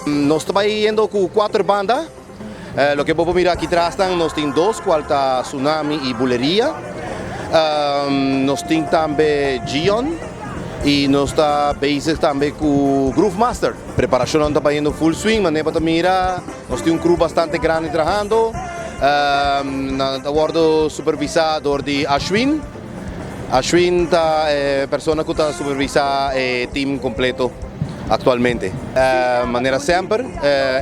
Nos ta bayendo cu cuater banda. Loke bo por mira aki tras nan, nos tin dos cual ta Tsunami y Buleria. Nos tin tambe Gion y nos ta bezig tambe cu Groove Master. Preparacionnan ta bayendo full swing, manera bo ta mira nos tin un crew bastante grandi trahando. Nan ta wordo supervisa door di Ashwin. Ashwin ta e persona cu ta supervisa e team completo actualmente. Manera semper,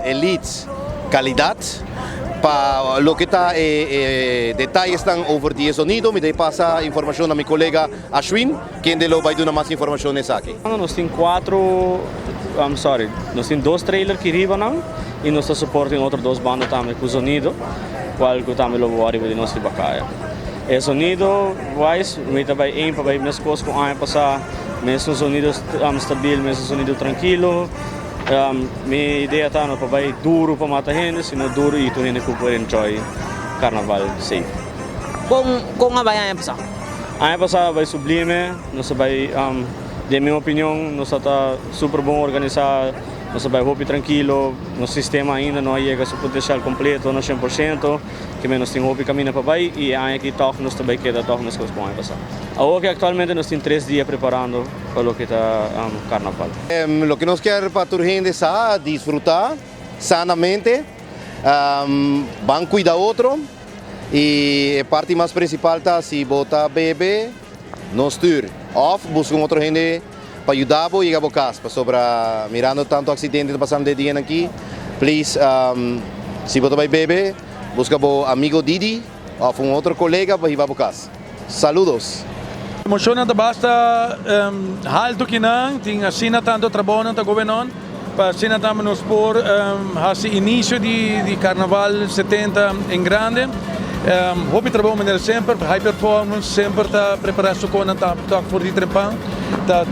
Elite calidad. Pa loke ta e detayesnan over di e sonido, mi ta pasa informacion na mi colega Ashwin, kende lo bay duna mas informacion esaki. Nos tin cuatro, I'm sorry, nos tin dos trailer ki riba nan y nos ta supporting otro dos banda tambe cu sonido, cual cu tambe lo bo ariba di nos riba caya. E sonido wise, mi ta bay aim pa bay mescos cu aña pasa, mesun sonido stabil, mesun sonido trankilo. Mi idea ta no pa bay duro pa mata hende, sino duro y tur hende cu por enjoy carnaval safe. Con a bay aña pasa? Aña pasa a bay sublime, nos a bay, den mi opinion, nos a ta super bon organisa, nos a bay hopi trankilo, nos sistema ainda no a yega su potencial completo na 100%. Kimen nos tin hopi camina pa bay y e aña aki tog nos ta bay keda tog meskos cu aña pasa. Awor ki actualmente nos tin tres dia preparando pa loke ta carnaval. Loke nos kier pa tur hende sa, disfruta sanamente, ban cuida otro y e parti mas principal ta si bo ta bebe no stuur of busca un otro hende pa yuda bo yega bo cas pasobra mirando tanto accidente ta pasando e dianan aki, please, si bo ta bay bebe busca bo amigo Didi of un otro colega pa hiba bo cas. Saludos. Emocionnan ta basta halto kinan, tin asina tanto trabounan ta gobernon pa asina tambe nos por haci inicio di Carnaval 70 en grande. Hopi trabou manera semper, High Performance semper ta prepara su conan ta tok for di trempan, ta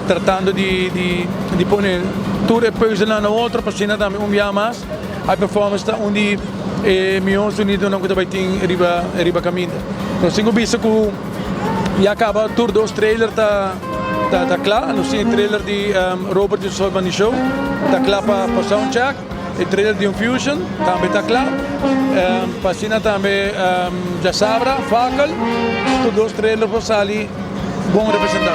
tratando di pone tur e peuzelnan na otro pa asina tambe un bia mas High Performance ta un di e mihor sonidonan cu ta bay tin riba caminda. Nos tin cu bisa cu ya caba tur dos trailer ta cla, nos tin e trailer di Robert y su Bandi Show ta cla pa soundcheck. E trailer di Infusion tambe ta kla. Pa asina tambe djasabra, Fakel, tur dos trailer por sali bon representá.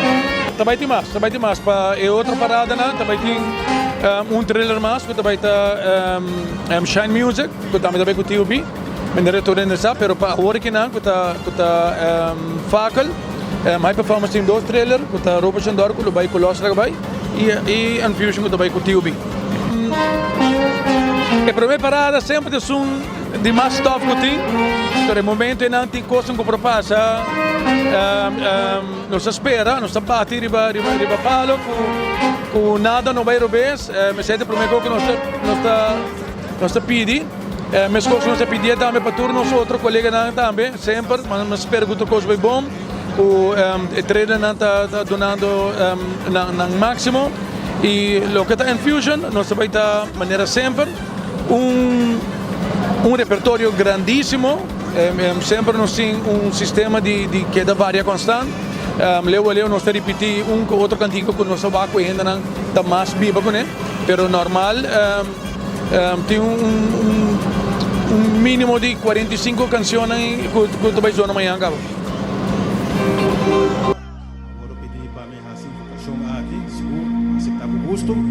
Ta bai tin mas, ta bai tin mas. Pa e otro paradanan ta bai tin un trailer mas ku ta bai ta Shine Music ku tambe ta bai ku TOB. Mi no retorna hende sa, pero pa awor kinan ku ta ku ta Fakel, High Performance tin dos trailer ku ta Robert Shandor ku lo bai ku Los Laga bai i Infusion ku ta bai ku TOB. E prome parada semper ta esun di mas tof ku tin, pero e momento einan tin kosnan ku por pasa. Nos ta spera, nos ta bati riba riba palo ku ku nada no bai robes. Esei ta e prome kos ku nos ta nos ta nos ta pidi. Meskos nos ta pidié tambe pa tur nos otro koleganan tambe, semper nos spera ku tur kos bai bon. Ku e trainernan ta dunando nan máksimo i loke ta Enfusion nos ta bai ta manera semper un un repertorio grandísimo, semper nos tin un sistema di keda varia konstant, leu a leu nos ta ripití un ku otro kantika ku nos ta wak ku e hendenan ta mas biba kuné, pero normal. Tin un minimo di 45 cancionnan cu ta bay zona mañana caba. Awor pidi pa mi haci invocacion aki, sigur, acepta cu gusto.